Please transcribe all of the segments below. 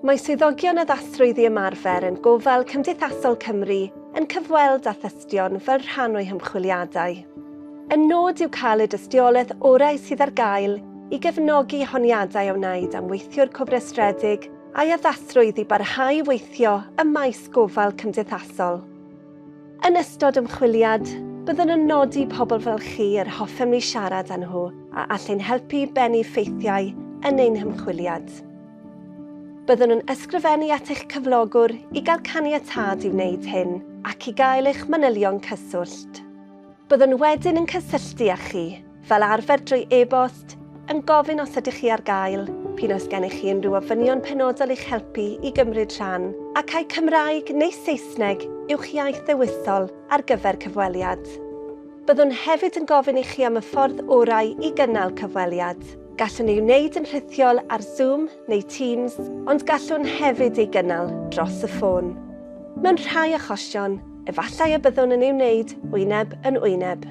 Mae swyddogion addasrwydd i ymarfer yn Gofal Cymdeithasol Cymru yn cyfweld â thystion fel rhan o'u hymchwiliadau. Y nod yw cael y dystiolaeth orau sydd ar gael i gefnogi honiadau a wnaed am weithiwr cofrestredig a'i addasrwydd i barhau i weithio ym maes gofal cymdeithasol. Yn ystod ymchwiliad, byddwn yn nodi pobl fel chi yr hoffem ni siarad â nhw a all ein helpu i bennu ffeithiau yn ein hymchwiliad. Byddwn yn ysgrifennu at eich cyflogwr i gael caniatâd i wneud hyn ac i gael eich manylion cyswllt. Byddwn wedyn yn cysylltu â chi, fel arfer drwy e-bost, yn gofyn os ydych chi ar gael, p'un oes gennych chi unrhyw ofynion penodol i'ch helpu i gymryd rhan, ac ai Cymraeg neu Saesneg yw'ch iaith ddewisol ar gyfer cyfweliad. Byddwn hefyd yn gofyn i chi am y ffordd orau i gynnal cyfweliad. Gallwn ei wneud yn rhithiol ar Zoom neu Teams, ond gallwn hefyd ei gynnal dros y ffôn. Mewn rhai achosion, Efallai y byddwn yn ei wneud wyneb yn wyneb.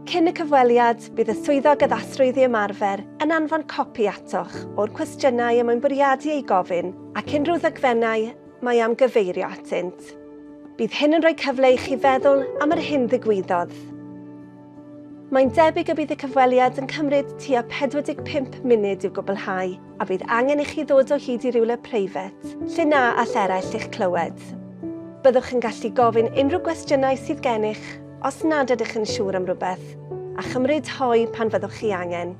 Cyn y cyfweliad, bydd y Swyddog Addasrwydd i Ymarfer yn anfon copi atoch o'r cwestiynau y mae'n bwriadu eu gofyn ac unrhyw ddogfennau mae am gyfeirio atynt. Bydd hyn yn rhoi cyfle i chi feddwl am yr hyn ddigwyddodd. Mae'n debyg y bydd y cyfweliad yn cymryd tua 45 munud i'w gwblhau a bydd angen i chi ddod o hyd i rywle preifat lle na all eraill eich clywed. Byddwch yn gallu gofyn unrhyw gwestiynau sydd gennych os nad ydych yn siŵr am rywbeth, a chymryd hoe pan fyddwch chi angen.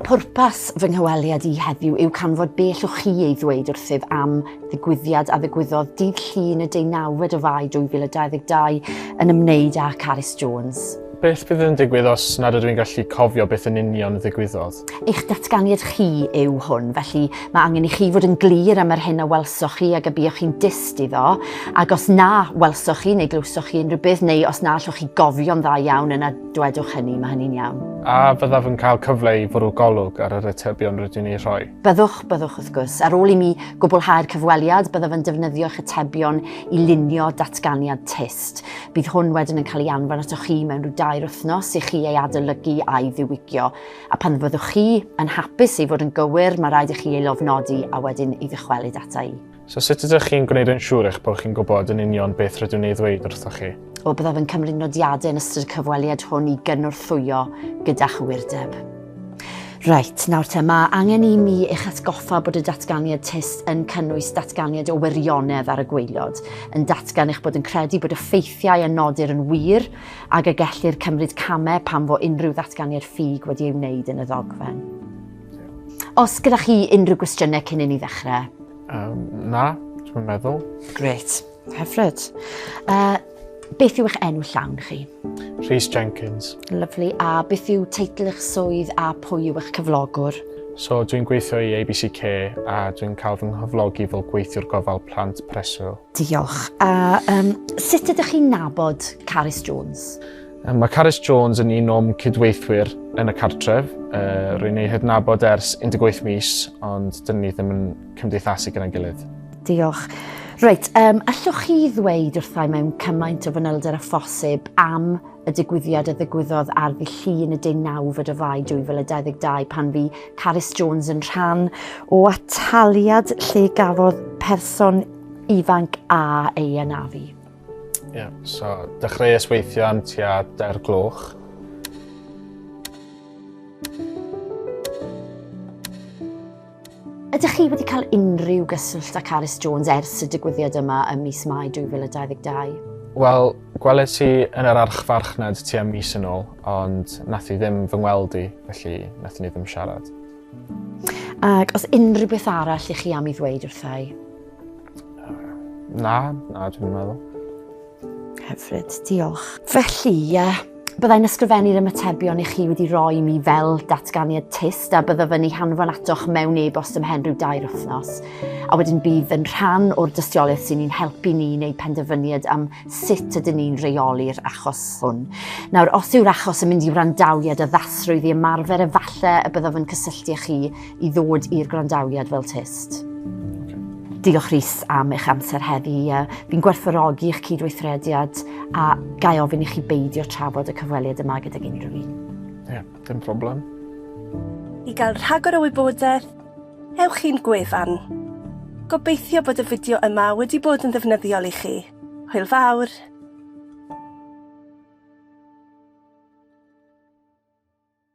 Pwrpas fy nghyfweliad i heddiw yw canfod be allwch chi ei ddweud wrthyf am ddigwyddiad a ddigwyddodd dydd Llun y deunawfed o Fai 2022 yn ymwneud â Carys Jones. Beth bydd yn digwydd os nad ydw i'n gallu cofio beth yn union ddigwyddodd? Eich datganiad chi yw hwn, felly mae angen i chi fod yn glir am yr hyn a welsoch chi ac y buoch chi'n dyst iddo, ac os na welsoch chi neu glywsoch chi unrhyw beth, neu os na allwch chi gofio'n dda iawn, yna Dwedwch hynny, mae hynny'n iawn. A fyddaf yn cael cyfle i fwrw golwg ar yr atebion rydw i'n eu rhoi? Byddwch, byddwch wrth gwrs. Ar ôl i mi gwblhau'r cyfweliad, byddaf yn defnyddio eich atebion i lunio datganiad tyst. Bydd hwn wedyn yn cael ei anfon atoch chi mewn rhyw dair wythnos i chi ei adolygu a'i ddiwygio. A pan fyddwch chi yn hapus ei fod yn gywir, mae rhaid i chi ei lofnodi a wedyn ei ddychwelyd ata i. So sut ydych chi'n gwneud yn siŵr eich bod chi'n gwybod yn union beth rydw i'n ei ddweud wrthoch chi? Wel, byddaf yn cymryd nodiadau yn ystod y cyfweliad hwn i gynorthwyo gyda chywirdeb. Reit, nawr te, mae angen i mi eich atgoffa bod y datganiad tyst yn cynnwys datganiad o wirionedd ar y gwaelod, yn datgan eich bod yn credu bod y ffeithiau a nodir yn wir ac y gellir cymryd camau pan fo unrhyw ddatganiad ffug wedi ei wneud yn y ddogfen. Os gyda chi unrhyw gwestiynau cyn i ni ddechrau? Na, dwi'n meddwl. Gret, hyfryd. Beth yw eich enw llawn chi? Rhys Jenkins. Lyfli. A beth yw teitl eich swydd a pwy yw eich cyflogwr? So, dwi'n gweithio i ABC Care a dwi'n cael fy nghyflogi fel gweithiwr gofal plant preswyl. Diolch. A um, sut ydych chi'n nabod Carys Jones? Mae Carys Jones yn un o'm cydweithwyr yn y cartref. Uh, rwy'n ei hydnabod ers 18 mis, ond dyn ni ddim yn cymdeithasu gyda'n gilydd. Diolch. Reit, um, allwch chi ddweud wrthai mewn cymaint o fanylder â phosib am y digwyddiad a ddigwyddodd ar ddydd Llun y deunawfed o Fai 2022 pan fu Carys Jones yn rhan o ataliad lle gafodd person ifanc A ei anafu? Ie, yeah, so dechreuais weithio am tua dair gloch. Ydych chi wedi cael unrhyw gyswllt â Carys Jones ers y digwyddiad yma ym mis Mai 2022? Wel, gweles i yn yr archfarchnad tua mis yn ôl, ond nath i ddim fy ngweld i, felly nath ni ddim siarad. Ac os unrhyw beth arall i chi am i ddweud wrthai? Na, na, dwi'n meddwl. Hyfryd, diolch. Felly, ie, byddai'n ysgrifennu'r ymatebion i chi wedi roi i mi fel datganiad tyst a byddaf yn ei hanfon atoch mewn e-bost ymhen rhyw dair wythnos. A wedyn bydd yn rhan o'r dystiolaeth sy'n ni'n helpu ni i wneud penderfyniad am sut ydyn ni'n rheoli'r achos hwn. Nawr, os yw'r achos yn mynd i wrandawiad addasrwydd i ymarfer, efallai y byddaf yn cysylltu â chi i ddod i'r gwrandawiad fel tyst. Diolch Rhys am eich amser heddi. Fi'n gwerthfawrogi eich cydweithrediad A ga i ofyn i chi beidio trafod y cyfweliad yma gydag unrhyw un. Ie, yeah, dim problem. I gael rhagor o wybodaeth, ewch i'n gwefan. Gobeithio bod y fideo yma wedi bod yn ddefnyddiol i chi. Hwyl fawr!